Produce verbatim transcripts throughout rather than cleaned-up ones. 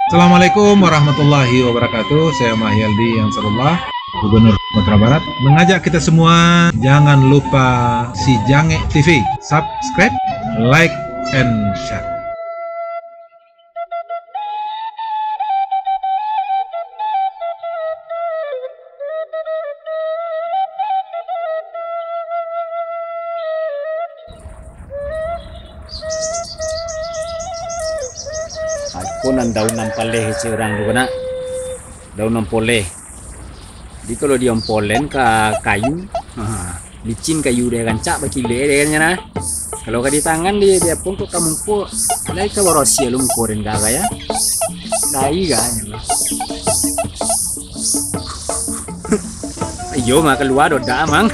Assalamualaikum warahmatullahi wabarakatuh. Saya Mahyaldi Ansarullah, Gubernur Sumatera Barat, mengajak kita semua, jangan lupa Si Jangek T V, subscribe, like, and share. Ako nan daun ampaleh kecek urang tu, nak. Daun ampoleh. Jadi, kalau diampolen ka kayu, ha, licin kayu deh, rancak bakilek deh, kan, nah. Kalau ka di tangan, di, di apo, kok ka muko, lai ka barasiah lo muko den ka, ya. Lai ka, ya. Iyo, mah, kalua dodak, mang.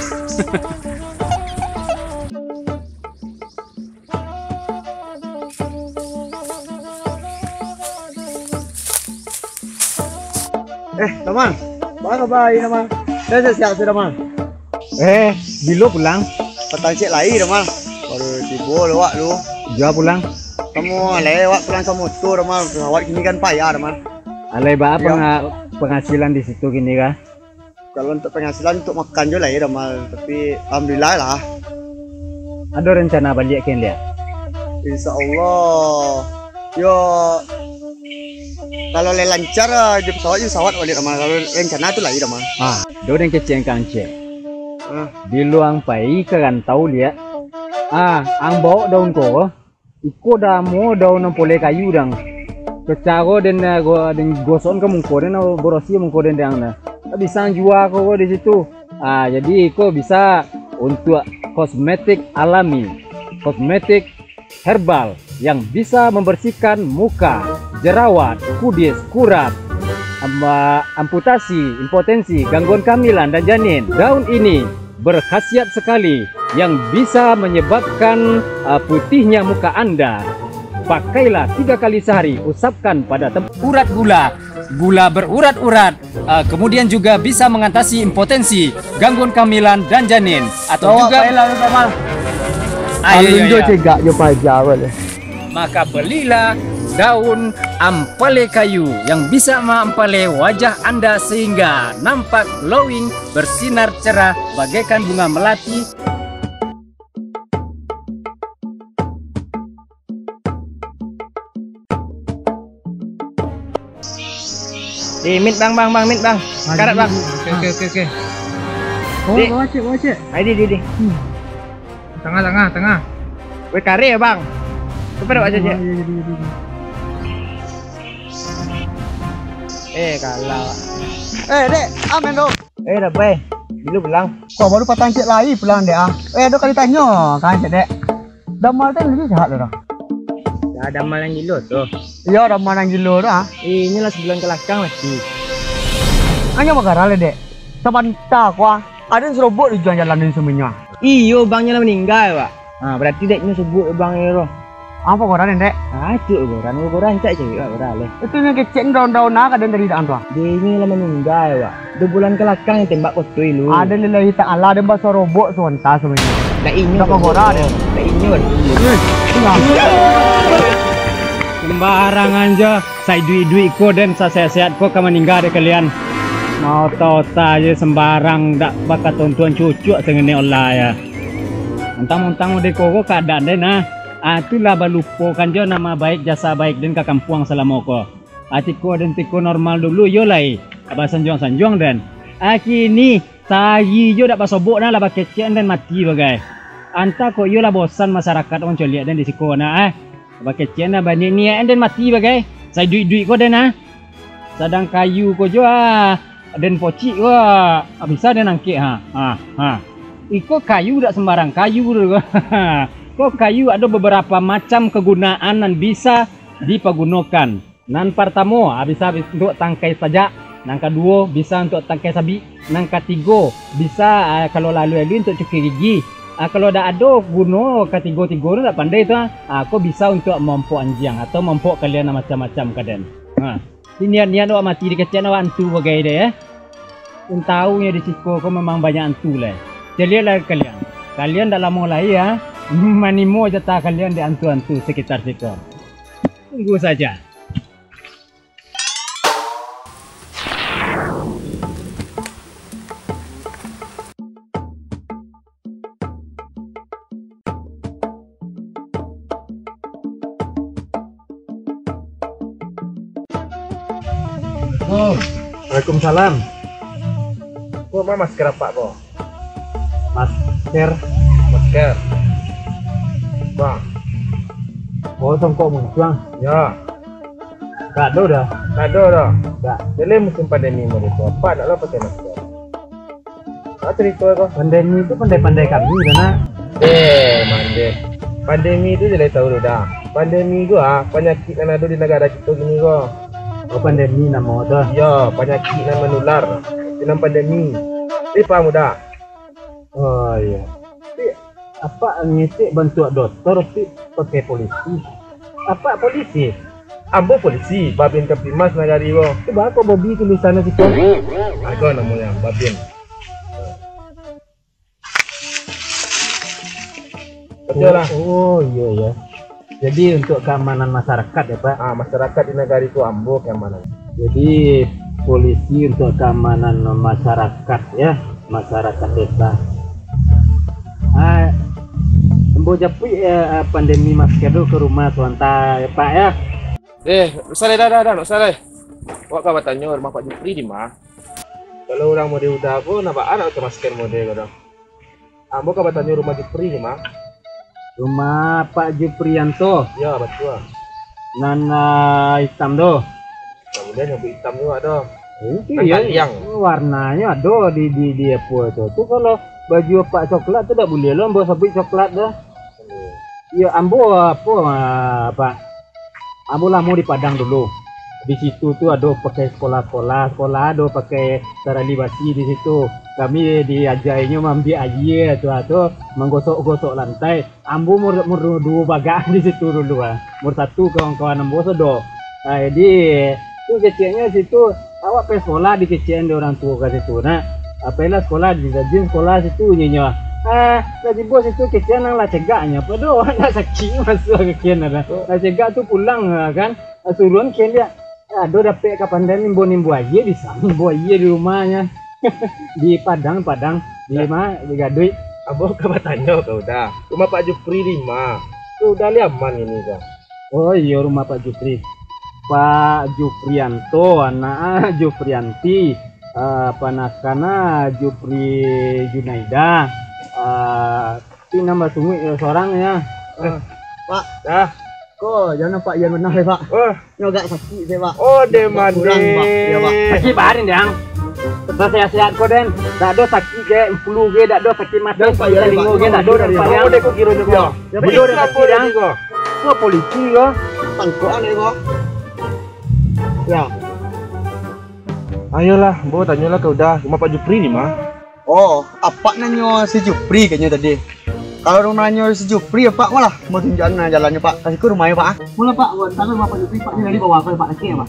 Eh, Damal. Baa kaba, Damal? Dah siap-siap tu, Damal. Eh, bilo pulang? Patang ciek lai, Damal. Baru tibo lo awak tu. Jua pulang? Kamu alai awak pulang samo moto, Damal. Awak kini kan payah, Damal. Alai baa Iyo. penga-, penghasilan di situ kini kah? Kalau untuk penghasilan, untuk makan jo lah ya, Damal. Tapi alhamdulillah lah. Ado rencana baliak ken, Liak? Insya Allah. Yo, kalau lai lancar, ah, jo pesawat, jo pesawat baliak, Damal. Kalau rencana tu lah ya, Damal. Ah, do den kecek ka ang ciek. Ah. Bilo ang pai ka rantau, Liak. Ah, ang baok daun ko. Iko damo daun ampoleh kayu dang. Kecaro den, eh, go-, den gosok ka muko den, eh, barasiah muko den dang nah. Bisa ang jua ko di situ. Ah, jadi iko bisa untuak kosmetik alami, kosmetik herbal yang bisa membersihkan muka, jerawat, kudis, kurap, am-, amputasi, impotensi, gangguan kehamilan dan janin. Daun ini berkhasiat sekali yang bisa menyebabkan, uh, putihnya muka Anda. Pakailah tiga kali sehari, usapkan pada tempat urat gula, gula berurat-urat, uh, kemudian juga bisa mengatasi impotensi, gangguan kehamilan dan janin, atau Bawa juga pailah, Damal. Ah, iya, iya, Alun jo iya. cegak jo paja, boleh. Maka belilah daun ampaleh kayu yang bisa maampaleh wajah Anda sehingga nampak glowing, bersinar cerah bagaikan bunga melati. Di, mit, Bang, Bang, Bang, mit, Bang. Karat, Bang. Oke, oke, oke, oke. Bawa, Dek. bawa, cek, bawa, cek. Ai, di, di, di. Hmm. Tangah, tangah, tangah. Weh, kareh, Bang. Tu pada awak cek. Iya, iya, iya, iya. Eh, kalah. Eh, Dek, amen tu. Eh, dah, bai. Bilo pulang? Kok baru patang ciek lai pulang, Dek, ah? Eh, ado ka ditanyo, kan, cek, Dek. Damal tu lagi sehat tu, dah. Dah, Damal yang gilo tu. Iyo, Damal yang gilo tu, ah. Eh, inilah sebulan ke belakang mati. Anyo bagara le, Dek. Sabanta ko, ah. Aden sarobok di jalan-jalan di samonyo, ah. Iyo, bangnyo lah maningga, Pak. Ha, berarti dek nyo sobok bang nyo tu. Apo goran, Dek? Ah, itu goran, goran cak cewek, Pak, goran leh. Itu nyo kecek daun-daun nah, kadang dari daun tu, ah. Dia ini lah maningga, Pak. Dua bulan ke belakang yang tembak kotoi lu. Ada lillahi ta'ala, ada baso robok sonta sebenarnya. Dak inyo. Dak goran, Dek. Dak inyo. Sembarangan jo, saiduik-duik ko den, sasehat-sehat ko ka maningga dek kalian. Maota-ota je sembarang, dak bakatontuan cucuk sangene olah ya. Mentang-mentang udah kowo keadaan den, ah. Ah, tu lah balupokan jo nama baik, jasa baik den ka kampuang salamo ko. Ah, tiko den tiko normal dulu, yo lai. Basanjuang-sanjuang den. Ah, kini, sahari jo dak basobok nah, lah bakecek den mati bagai. Antah kok iyo lah bosan masyarakat mancoliak den di siko nah, ah. Bakecek den baniak-niak den mati bagai. Saiduik-duik ko den, ah. Sadang kayu ko jo, ah, den pocik ko, ah, bisa den angkek, ha, ha, ha. Iko kayu dak sembarang kayu tu. Ko kayu ado beberapa macam kegunaan nan bisa dipagunokan. Nan partamo, ah, bisa, bisa untuak tangkai sajak, nan kaduo bisa untuak tangkai sabik, nan katigo bisa, ah, kalau lalu-lalu untuak cuki gigi. Ah, kalau dak ado guno katigo-tigo tu, dak pandai tu, ah, ah, ko bisa untuak mampok anjiang atau mampok kalian nan macam-macam ka den. Ha. Di niat-niat awak mati dikecek awak antu bagai deh, eh. Intaunyo di siko ko memang banyak antu lai. Caliaklah kalian. Kalian dak lamo lai, ya, manimo jatah kalian di antu-antu sekitar siko. Tunggu saja. Assalamualaikum. Waalaikumsalam. Ko ma masker apak ko? Masker. Masker. Bang. Oh, songkok muncuang. Yo. Kado dah. Kado dah. Dah. Jadi musim pandemi model tu, apak ndak lah pakai masker. Apa cerita ko? Pandemi tu pandai-pandai kami dah nak. Eh, mandeh. Pandemi tu jaleh tahu tu dah. Pandemi tu ah, panyakik nan ado di nagara kito kini ko. Oh, pandemi namo tu? Yo, panyakik nan manular. Itu nan pandemi. Eh, paham dah? Oh, iyo. Tapi, apak ngecek bantuak doktor, tapi pakai polisi. Apak polisi? Ambo polisi, Babin Kamtibmas nagari ko. Tu baa kok Bobi tulisannyo situ? Ago namonyo, Babin. Batua lah. Oh, oh, iyo, iyo. Jadi, untuk keamanan masyarakat, ya, Pak? Ah, masyarakat di nagari ko ambo keamanan. Jadi, polisi untuk keamanan masyarakat, ya, masyarakat desa. Ah, ambo japuik, ya, pandemi masker tu ka rumah suanta, ya, Pak, ya. Eh, ndak usah lai, dah, dah, dah, ndak usah lai. Awak ka batanyo rumah Pak Jupri di ma? Kalau urang model Uda ko, nak baa nak pakai masker model ko doh? Ambo ka batanyo rumah Jupri ni, Mak. Rumah Pak Juprianto? Yo, batua. Nan, ah, itam tu? Ndak buliah nyabuik itam juo doh. Itu kan yo, kaliang. Warnanyo ado di, di, di apo tu. Tu kalau baju apak coklat tu ndak buliah lo ambo sabuik coklat tu. Iyo, ambo apo, ah, Pak? Ambo lamo di Padang dulu. Di situ tu ado pakai sekolah-sekolah, sekolah ado pakai sarali basi di situ. Kami diajainyo maambiak aia tu, ah, tu, manggosok-gosok lantai. Ambo umur, umur duo bagak di situ dulu, ah. Umur satu kawan-kawan ambo sudah. Ah, jadi, tu keceknyo situ, awak pai sekolah dikecekan dek urang tuo ka situ, nak. Ah, pailah sekolah, dirajin sekolah situ nyo, nyo. Ah, lah tibo situ kecekan nang lah cegaknyo. Pado awak ndak sakik masuak ka kian dah. Lah cegak tu pulang, ah, kan. Ah, suruhan kian dia. Eh, ado dapek ka pandai nimbo-nimbo aia di sa-, nimbo aia di rumahnyo. Di Padang, Padang. Di ma, di Gaduik. Ambo ka batanyo ka Uda. Rumah Pak Jupri di ma? Ka Uda lai aman ini ka? Oh iyo, rumah Pak Jupri. Pak Juprianto, anak ah, Juprianti, ah, panakan ah, Jupri Junaida, ah, tapi nambah sunguik yo sorang ya. Eh, Pak. Dah. Ko, jan nampak Ian bana, Pak. Oh. Nyo agak sakik se, Pak. Oh, den. Agak kurang, Pak. Yo, Pak. Sakik baa, Den? Sehat-sehat ko, Den. Dak ado sakik ge, flu ge, dak ado sakik mata, sakik talingo ge, dak ado, Den, Pak, yo. Oh, den ko kiro nyo ko. Yo. Yo, betul, Den, sakik, Den. Ko polisi ko. Tangkok ane ko. Yo. Ayolah, ambo tanyolah ka Uda, rumah Pak Jupri di ma? Oh, apak nanyo si Jupri kanyo tadi. Kalau rumah nanyo si Jupri, apak malah mau tunjuakan jalannyo, Pak. Ka siko rumahnyo, Pak, ah. Mula, Pak, buat tangan Bapak Jupri, Pak, ni tadi bawa apa, Pak? Kaki, Pak.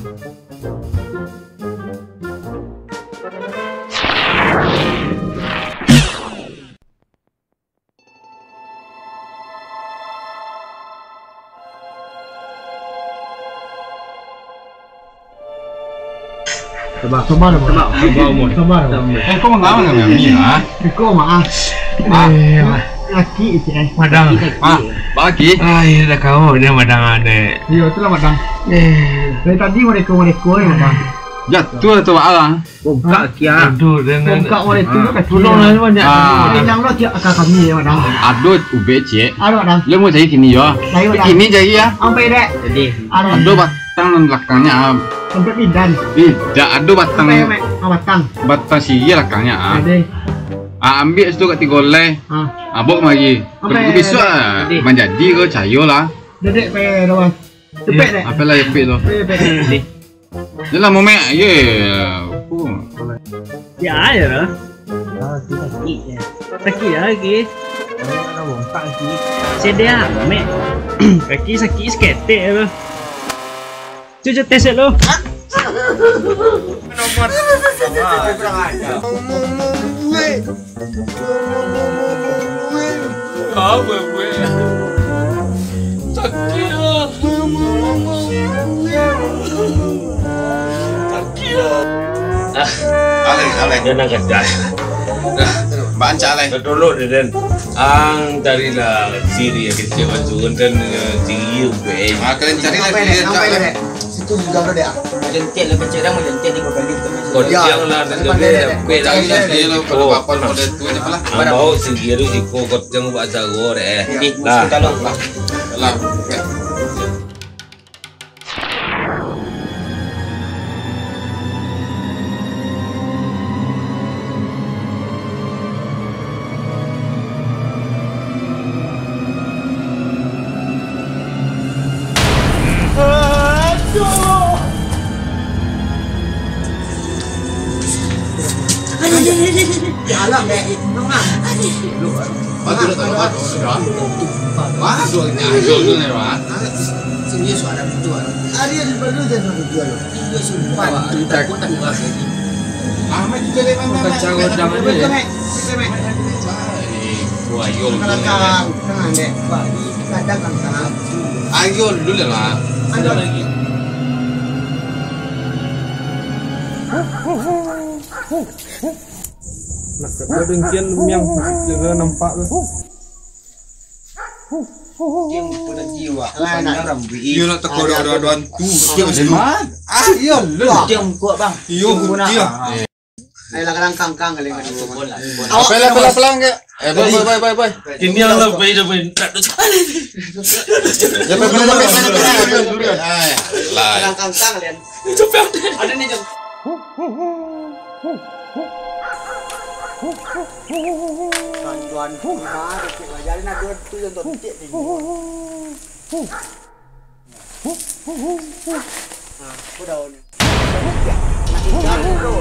Sabar, sabar, Bang. Sabar, sabar, Bang. Sabar, Bang. Eh, kau mangawang kami, ha? Kau maaf. Ah. Eh, Bang. Laki, cik, eh. Madang. Ah, bagi. Ah, iya, dah kau dia madang, dek. Iya, itulah madang. Eh. Dari tadi mereka-mereka ni, madang. Jatuh tu, Bang. Bongkak kia. Aduh, dan, dan. Bongkak oleh tu, ah, kaki tolonglah dia. Banyak. Ah. Kenyang lo tiap akal kami ya, Madang. Aduh, ubek, cik. Aduh, Madang. Lu mau cari kini, yo? Cari, Madang. Kini cari, ya? Sampai, Dek. Jadi. Aduh. Aduh, batang nan belakangnya, ah. Sampai bidan. Tidak, aduh, batang. Sampai, Mek. Ah, batang. Batang sihir belakangnya, ah. Jadi. Ah, ambil situ kat tiga oleh. Ah. Ah, bawa kemari. Sampai, besok, Dek. Ah, jadi. Manjadi ke, cayo lah. Dedek, pe, lawan. Cepek, Dek. Apalah, cepek tu. Cepek, Dek. Jadi. Yalah, momek, ye. Aku. Ya, ya. Ah, tu sakit, ya. Sakit ya, lagi. Nak bongkak, lagi. Sedih amat. Kaki sakit seketek, ya, lo. Cucu tes, lo. Nomor. Apa, gue? Sakit, ah. Sakit, ah. Ah. Alai, alai. Jangan kacau. Dah, Mbak Ancak, alai. Dah tolong deh, Den. Ang carilah siri yang kecil, Wan Sugun, dan, eh, siri, eh. Ah, kalian carilah siri, Ancak, alai. Tu budak tu dia. Jentik lah kecil dah, mau jentik tiga kali tu. Kotiang lah, nak gede dah. Kuih lagi lah. Kalau kapal model tu je lah. Ambau singkir tu siko kotiang buat jago deh. Lah. Lah. Aduh. Jalan, dek. Mama. Aduh. Lu, ah. Aduh, aduh, aduh, aduh. Wah, dua ni, ayo, dulu ni, wah. Serius, ada pintu, ada. Ada di baru dia nak jual. Iya, sumpah, wah. Takut, takut, takut. Ah, mai kita dek, mai, mai, mai. Kacau mai, dah, mai, mai, mai. Mai, mai, mai. Wah, ayo, dulu ni, wah. Tenang, dek. Wah, ini kadang kan, tenang. Ayo, dulu lah, wah. Ada lagi. Nak kata dengkian lumiang, lega nampak tu. Dia muka dah jiwa. Alah, panjang nak rambuik. Dia nak teko ada, ada, ada hantu. Dia mesti. Ah, iya lah. Dia muka, bang. Iya, dia muka. Ayolah, kadang kangkang kali. Awak pelan, pelan, pelan, ke? Eh, boy, boy, boy, boy, boy. Ini yang lebih, lebih. Tak ada. Ya, boy, boy, boy, boy, boy, boy. Lah. Kadang kangkang kalian. Ada nih, Jom. Tuan-tuan, gimana, Cik? Wajar ni, ada tu yang tontik ni. Nah, aku dah on. Masih jalan, bro.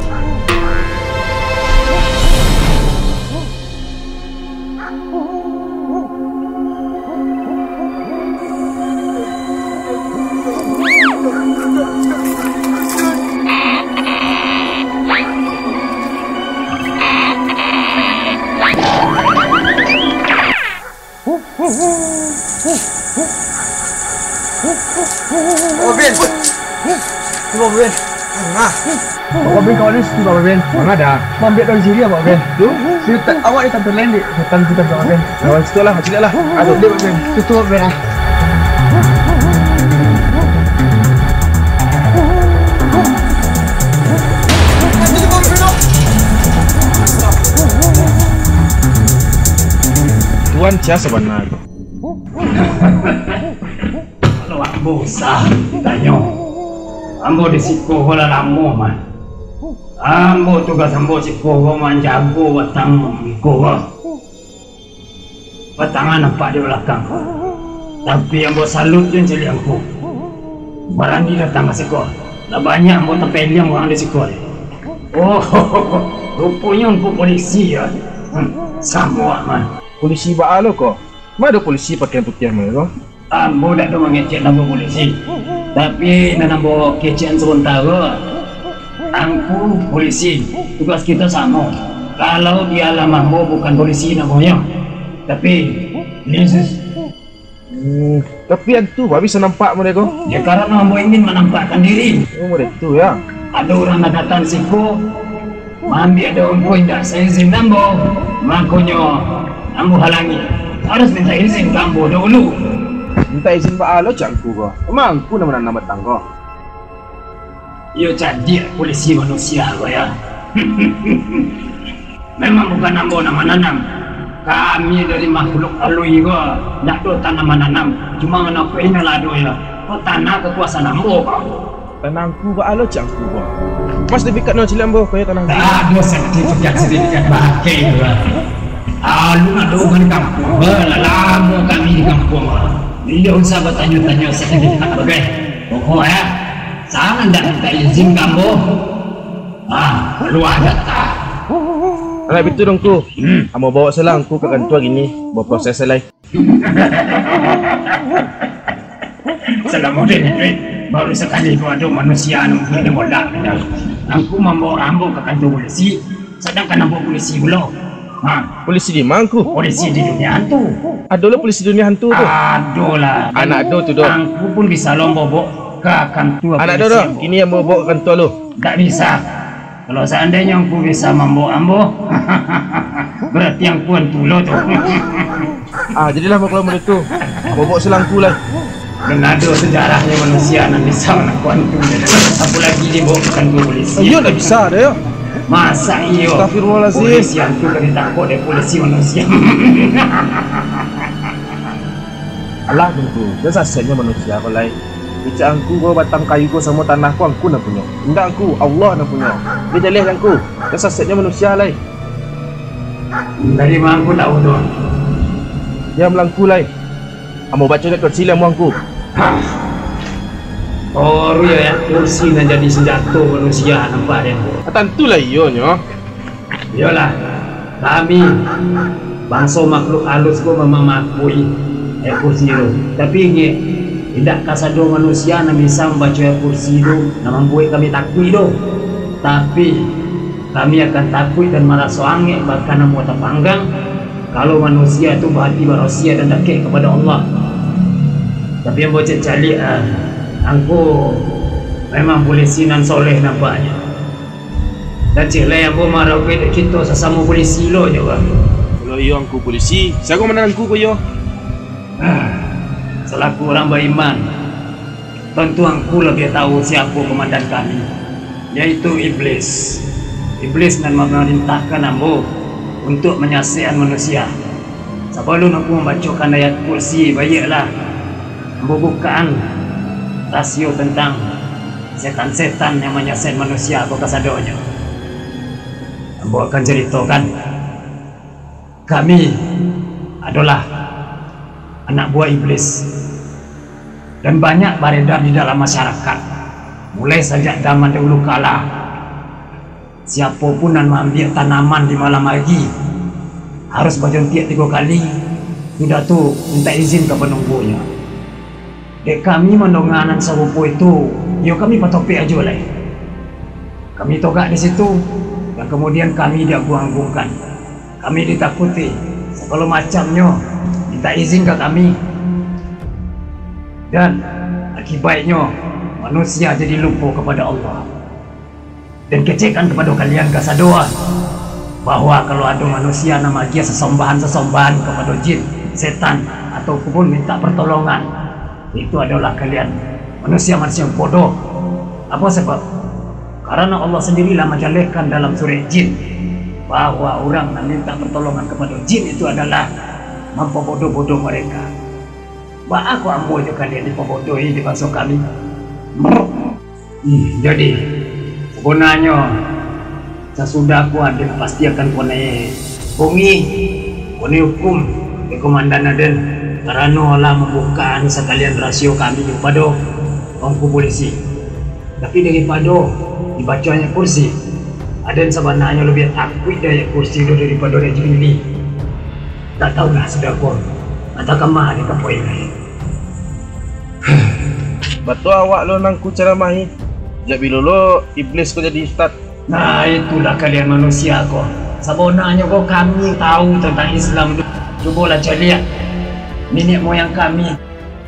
Robin. Robin. Manga. Robin, kawan ni, Robin. Manga dah. Maambiak dari sini, Robin. Tu? Sini, awak ni tantu lain, dek. Hutan kita, Robin. Kawan situ lah, macam lah. Aduh, dek, Robin. Tutup, Robin, ah. Tuan sia sabana tu? Kalau ambo usah ditanyo, ambo di siko ko lah lamo, mah. Ambo tugas ambo siko ko manjago batang ko. Batang nan nampak di balakang ko. Tapi ambo salut jo caliak angku. Barani datang ka siko. Lah banyak ambo tapeliang urang di siko. Oh, ruponyo angku polisi, yo. Hmm, samo, mah. Polisi baa lo ko? Ma ado polisi pakaian putiah mode ko? Ambo dak ado mangecek namo polisi. Tapi nan ambo kecekan samantaro, angku polisi, tugas kito samo. Kalau di alam ambo bukan polisi namonyo, tapi Yesus. Hmm, tapi antu baa bisa nampak mode ko? Ya, karano ambo ingin manampakkan diri. Oh, mode tu, ya. Ado urang nan datang siko, maambiak daun ko indak saizin ambo, makonyo ambo halangi. Harus minta izin ka ambo dahulu. Minta izin baa lo cak angku ko? Emang angku nan mananam batang ko? Iyo cadiak polisi manusia ko, ya. Memang bukan ambo nan mananam. Kami dari makhluk alui ko, ndak ado tanah mananam. Cuma manakuik inyo lah ado, ya. Ko tanah kakuasaan ambo ko. Tanah angku baa lo cak angku ko? Mas sertifikat nan caliak ambo, ko yo tanah angku. Tak ado sertifikat-sertifikat bakeh tu lah. Alun ado urang di kampuang, lah lamo kami di kampuang. Indak usah batanyo-tanyo sertifikat bakeh. Pokok, eh, sanan dak minta izin ka ambo. Ah, kalua dah tah. Alah, bitu dong, Ku. Hmm. Ambo bawa salah angku ka kantua kini, baproses lai. Salamo den iduik, baru sakali ko ado manusia nan mungkin dibodak. Angku mambawa ambo ka kantua polisi, sadangkan ambo polisi pulo. Ha. Polisi di ma, Angku? Polisi di dunia hantu. Ado lo polisi dunia hantu tu? Ado lah. Anak ado tu doh. Angku pun bisa lo ambo bawa ka kantua polisi. Anak ado doh. Kini ambo bawa ka kantua lo. Ndak bisa. Kalau saandainyo angku bisa mambawa ambo, barati angku hantu lo tu. Ah, jadilah kalau model tu. Ambo bawa salah angku lai. Dan ado sejarahnyo manusia nan bisa manangkok hantu. Apolai dibawa ka kantua polisi. Iyo, ndak bisa doh, yo. Masa iyo? Astagfirullahalazim. Polisi hantu ka ditangkok dek polisi manusia. Alah, Angku, jan sasek nyo manusia ko lai. Kecek Angku ko, batang kayu ko samo tanah ko Angku nan punyo. Indak Angku, Allah nan punyo. Jan jaleh Angku, jan sasek nyo manusia lai. Dari ma Angku tahu tu? Diam lah Angku lai. Ambo baco dek kursi lah Angku. Hah. Baru yo, yo, kursi nan jadi senjato manusia nampak dek Angku. Ah, tantulah iyo nyo. Iyolah, kami, banso makhluk alus ko, memang maakui ayat kursi tu. Tapi ingek, indak kasado manusia nan bisa mambaco ayat kursi tu, nan mambuek kami takuik tu. Tapi, kami akan takuik dan maraso angek, bahkan ambo tapanggang, kalau manusia tu bahati barasia dan dakek kapado Allah. Tapi ambo cek caliak, ah, Angku memang polisi nan soleh nampaknyo. Dan cek lai ambo maraguik dek kito sasamo polisi lo nyo, Bang. Kalau iyo Angku polisi, sia komandan Angku ko iyo? Ah, salaku urang baiman, tantu Angku labiah tahu siapo komandan kami, yaitu Iblis. Iblis nan mamarintahkan ambo untuak manyasekan manusia. Sabalun Angku mambacokan ayat kursi, baiaklah ambo bukaan rasio tantang setan-setan yang manyasek manusia ko kasadonyo. Ambo akan caritokan. Kami adolah anak buah Iblis, dan banyak baredar di dalam masyarakat, mulai sajak zaman dahulu kala. Siapo pun nan maambiak tanaman di malam hari, harus bajontiak tigo kali, sudah tu mintak izin ka panunggunyo. Dek kami mandonga nan sarupo itu, iyo kami patopek ajo lai. Kami togak di situ, dan kamudian kami diagung-agungkan. Kami ditakuti, sagalo macamnyo, mintak izin ka kami. Dan akibaiknyo, manusia jadi lupo kapado Allah. Dan kecekkan kapado kalian kasadoan, bahwa kalau ado manusia nan maagiah sasombahan-sasombahan kapado jin, setan, ataupun mintak partolongan, itu adolah kalian manusia-manusia bodoh. Apo sabab? Karano Allah sandiri lah manjalehkan dalam surek jin, bahwa urang nan mintak partolongan kapado jin itu adolah mampabodoh-bodoh mereka. Baa kok ambo jo kalian dipabodohi di banso kami? Hmm, jadi, sabananyo, sasudah ko Aden pasti akan kunai bongih, kunai hukum dek Komandan Aden, karano lah mambukaan sakalian rasio kami kapado Angku Polisi. Tapi daripado dibaco ayat kursi, Aden sabananyo labiah takuik dek ayat kursi tu daripado dek Jibili. Tak tahulah sudah ko, atau kama di kapoi lai. Batua awak lo nan ku caramahi. Jak bilo lo Iblis ko jadi ustad? Nah, itulah kalian manusia ko. Sabananyo ko kami tahu tantang Islam tu. Cubolah caliak niniak moyang kami.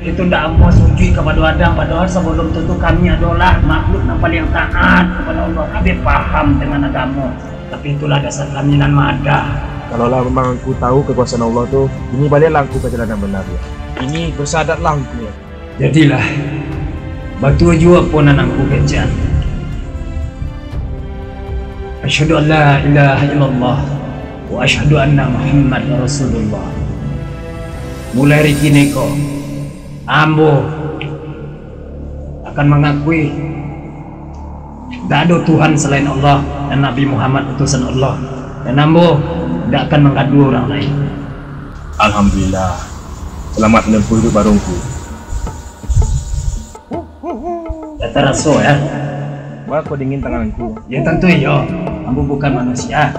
Itu ndak amuah sujud kapado Adam, padahal sabalum tu, tu kami adolah makhluk nan paliang taat kapado Allah, abih paham dengan agamo. Tapi itulah dasar kami nan madah. Kalau lah memang angku tahu kakuasaan Allah tu, kini baliaklah angku ka jalan nan bana, yo. Kini basahadatlah angku. Jadilah, batua juo apo nan angku kecek. Asyhadu an la ilaha illallah wa asyhadu anna Muhammadar Rasulullah. Mulai dari kini ko, ambo akan mangakui indak ado Tuhan salain Allah, dan Nabi Muhammad utusan Allah, dan ambo indak akan manggaduah urang lain. Alhamdulillah, salamat manempuh iduik baru angku. Lah taraso, yo? Baa kok dingin tangan angku? Yo, tantu iyo, ambo bukan manusia.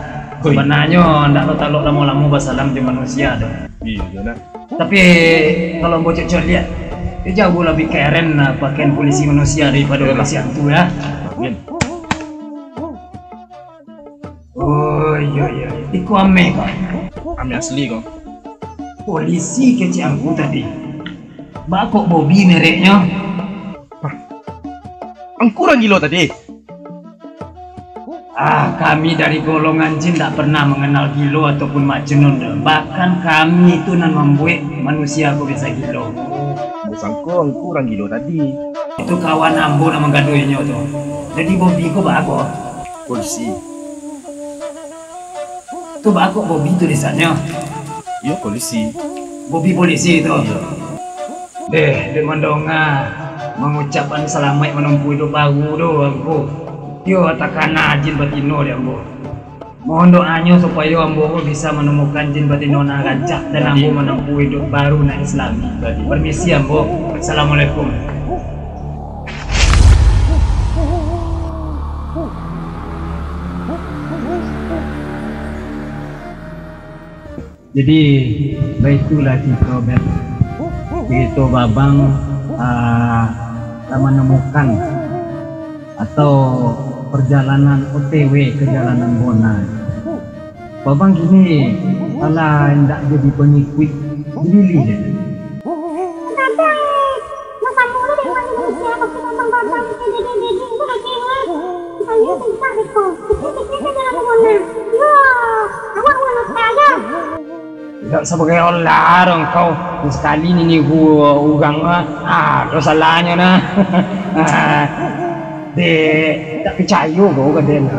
Oi. Sabananyo, ndak lo talok lamo-lamo basalam jo manusia tu. Iyo, nak. Tapi, kalau ambo cocok liek, iyo jauah labiah keren lah pakaian polisi manusia daripado polisi hantu, yo. Amin. Oh, iyo, iyo. Iko ameh ko? Ameh asli ko. Polisi kecek angku tadi. Baa kok Bobby mereknyo? Hah? Angku urang gilo tadi? Ah, kami dari golongan jin ndak pernah manganal gilo ataupun majnun doh. Bahkan kami tu nan mambuek manusia ko bisa gilo. Sangko angku urang gilo tadi. Itu kawan ambo nan manggaduainyo tu. Jadi Bobi ko baa ko? Polisi. Tu baa ko Bobi tulisannyo? Iyo, polisi. Bobi polisi tu. Iyo. Deh, dek mandonga mangucapkan salamaik manompuah iduik baru tu, angku. Iyo, takana jin batino dek ambo. Mohon doanyo supayo ambo ko bisa manamukan jin batino nan rancak dan ambo manompuah iduik baru nan islami. Permisi ambo. Assalamualaikum. Jadi, baitulah carito, Beb. Carito Babang, ah, lah manamukan atau parjalanan O T W ka jalan nan bona. Babang kini alah indak jadi pangikuik Bilili lai. Kadang, masa mulu dek Indonesia, waktu Babang-babang itu jadi-jadi, itu kecewa. Bukannya susah deh kok. Itu pikirnya jalan bona. Yo, awak wanita aja. Indak sabagai olah dong kau. Sakali niniku urang, ah, ado salahnyo nah. Ah, dek, tak picayo kau ka den.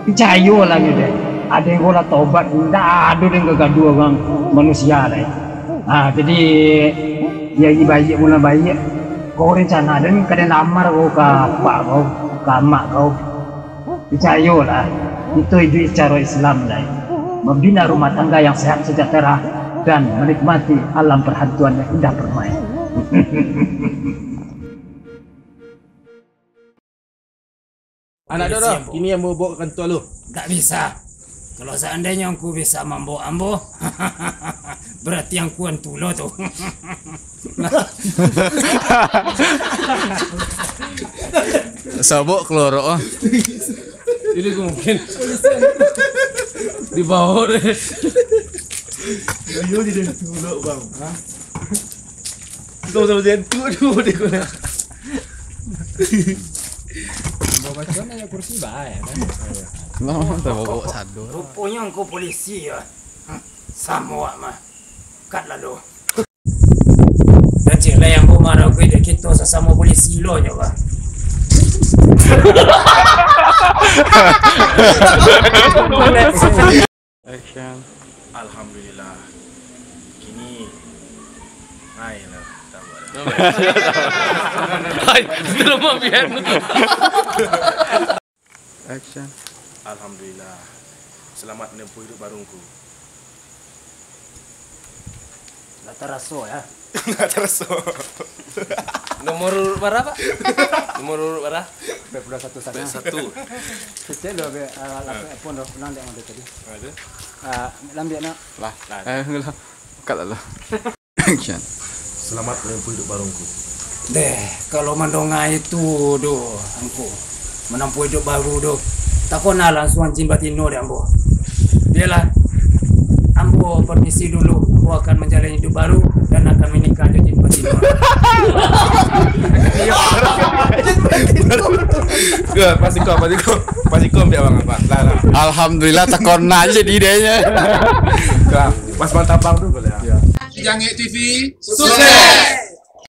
Picayolah nyo dek. Aden ko lah tobat, indak ado den gagaduah urang manusia lai. Ah, jadi, iyo, iyo baiak pulang baiak. Kau rencana den ka den lamar kau ka apak kau, ka amak kau. Picayolah, kito iduik sacaro Islam lai, mambina rumah tangga yang sehat sejahtera, dan menikmati alam perhantuan yang indah permai. Anak dok doh, kini ambo bawa ka kantua lu. Tak bisa. Kalau seandainyo angku bisa mambawa ambo, berarti angku antu lo tu. Sabok kelorok ah. Ini mungkin dibawa deh. Ayo di dalam tulok, Bang. Hah? Kau sama dia tu, aduh, dia kena. Bawa bacaan aja kursi baik kan. Lah, tak bawa sado. Ruponyo angku polisi ya. Hah, samo awak mah. Kat lalu. Dan cek lah yang mau marah gue dek kito sasamo polisi lo nyo bah. Action. Alhamdulillah. Kini, hai lah, tak buat lah. Hai, itu rumah pian. Action. Alhamdulillah. Selamat menempuh hidup baru ngku. Lah taraso ya. Lah taraso. Nomor urut bara, Pak? Nomor urut bara? Dua puluh satu sana. Satu. Kecil dah, be, ah, lapik pun dah pulang dek model tadi. Ada? Ah, lambiak nak. Lah. Lah. Eh, lah. Buka lah, lah. Action. Selamat menempuh hidup baru ngku. Deh, kalau mandonga itu doh, angku, menempuh hidup baru doh, takona langsuang jin batino dek ambo. Bialah, ambo permisi dulu, ambo akan manjalani hidup baru dan akan menikah jo jin batino. Ya, pasti kau, pasti kau, pasti kau ambil abang apa? Lah, lah. Alhamdulillah, takona aja jadi idenya. Lah, pas mantap bang tu boleh. Ya. Jangek T V, sukses!